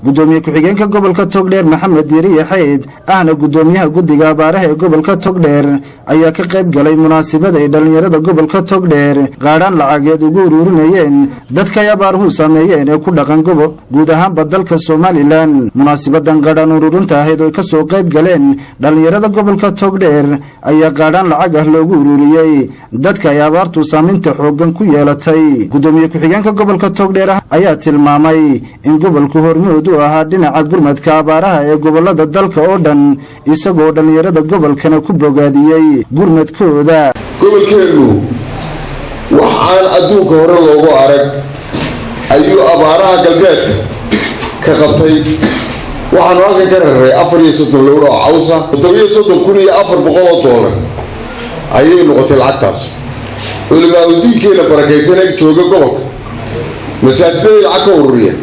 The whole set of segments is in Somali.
Gudoomiye ku-xigeenka gobolka Togdheer, Maxamed Diiriye Xayd, ahna gudoomiyaha guddiga abaaraha ee gobolka Togdheer, ayaa ka qayb galay munaasabad ay dhallinyarada gobolka Togdheer qaadhaan lacageed ugu ururinayeen dadka ay abaaruhu saameeyeen ee ku dhaqan gobo guud ahaanba dalka Somaliland. Munaasibadan qaadhaan ururinta ahayd oo ay kasoo qayb galeen dhallinyarada gobolka Togdheer ayaa qaadhaan lacag ah loogu ururiyey dadka ay abaartu saameynta xooggan ku yeelatay. Gudoomiye ku-xigeenka gobolka Togdheer ayaa tilmaamay in gobolku hormuud u ahaa dhinaca gurmadka abaaraha ee gobolada dalka oo dhan, isagoo dhallinyarada gobolkana ku bogaadiyey gurmadkooda. Gobolkeennu wax aan adduunka hore loogu arag ayuu abaaraha galbeedka ka qabtay. Waxaanu halkan ka raray 34 lowr oo cawsa. $37,400 ayay noqotay lacagtaas. Culimaadudiinkeena barakaysan jooga gobolka masaajidaday lacag ka ururiyeen.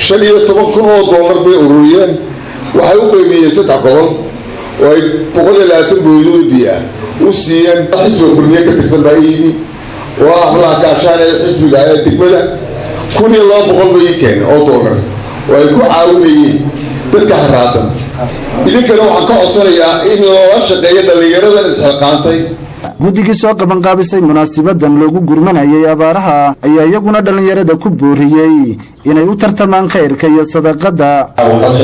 $15,000 bay ururiyeen. Waxay u qaybiyeen saddex gobol oo ay 120 booyadooda biyo ah u siiyeen. Xisbiga Kulmiye ka tirsan baa yimi oo ah hablaha gaashaan ee xisbiga ee degmada. 1,200 bay ii keeneen oo dollar oo ay ku caawinayeen dadka haraadan. Idinkana waxaan ka codsanayaa in loola shaqeeyo dhallinyaradan isxilqaantay. Guddigii soo qabanqaabisay munaasibadan loogu gurmanayay abaaraha ayaa iyaguna dhallinyarada ku booriyey inay u tartamaan khayrka iyo sadaqadda. Halkan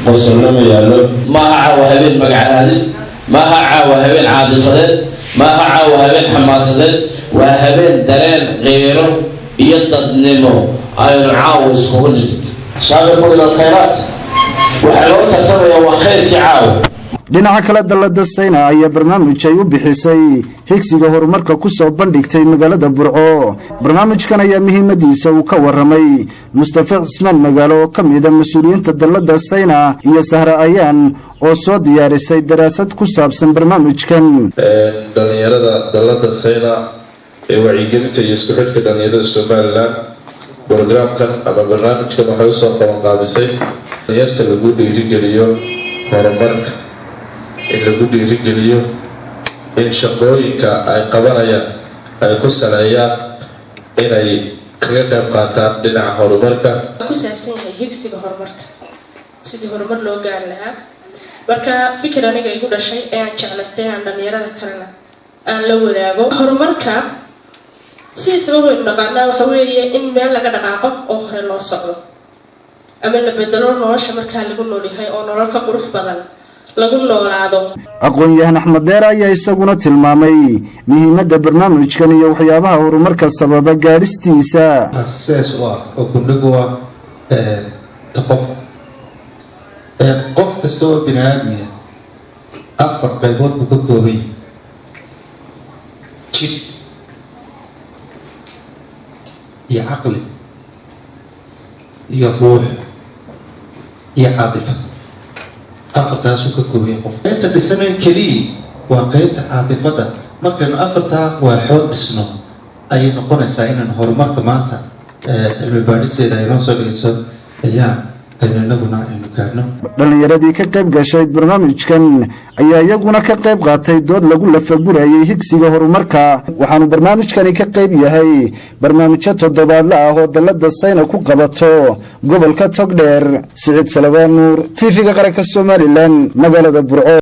qosolno ma yaallo. Maaha caawa habeen magacaadis, maaha caawa habeen caadifadeed, maaha caawa habeen xamaasadeed. Waa habeen dareen qiiro iyo dadnimo aynu caawa iskugu nimid. سابقوا إلى الخيرات. Waxaa loo tartamaya waa khayrkii caawa. Dhinaca kale, dallada Sayna ayaa barnaamij ay u bixisay Higsiga Horumarka ku soo bandhigtay magaalada Burco. Barnaamijkan ayaa muhiimadiisa uu ka waramay Mustafa Cismaan Magaalo oo ka mida mas-uuliyiinta dallada Sayna, iyo Sahre Ayaan oo soo diyaarisay daraasad ku saabsan barnaamijkan. Dhalinyarada dallada Sayna ee wacyigelinta iyo isku xidhka dhalinyarada Somaliland programkan ama barnaamijkan waxay usoo qabanqaabisay dhalinyarta lagu dhiirigeliyo horumarka, in lagu dhiirigeliyo in shaqooyinka ay qabanayaan ay ku saleeyaan inay kaga qayb qaataan dhinaca horumarka. Ku saabsan yahay higsiga horumarka, sidii horumar loo gaari lahaa. Marka fikir aniga igu dhashay ayaan jeclaystay inaan dhalinyarada kalena aan la wadaago. Horumarka sidiisaba waynu dhaqaanaa, waxa weeye in meel laga dhaqaaqo oo hore loo socdo ama la bedelo nolosha markaa lagu noolyahay oo nolol ka qurux badan lagu noolaado. Aqoon-yahan Axmed Deer ayaa isaguna tilmaamay muhiimadda barnaamijkan iyo waxyaabaha horumarka sababa gaadhistiisa. Sidaas u ah oo gundhig u ah qofka, qof kasta oo bini aadmiya afar qaybood buu ka kooban yahay: jidh iyo caqli iyo ruux iyo caatifa. Afartaasuu ka kooban yahay qof. Qaybta dhisanayn keliya waa qaybta caatifadda. Markaynu afartaa waaxood dhisno ayay noqonaysaa inaynu horumarka maanta cilmi baadhiseeda ay noo soo dhigayso ayaa aynu inaguna aynu gaadhno. Dhallinyaradii ka qayb gashay barnaamijkan ayaa iyaguna ka qayb qaatay dood lagu lafagurayay higsiga horumarka. Waxaanu barnaamijkani ka qayb yahay barnaamijyo toddobaadle ah oo dallada Sayna ku qabato gobolka Togdheer. Siciid Salabaan Nuur, TV-ga Qaranka Somaliland, magaalada Burco.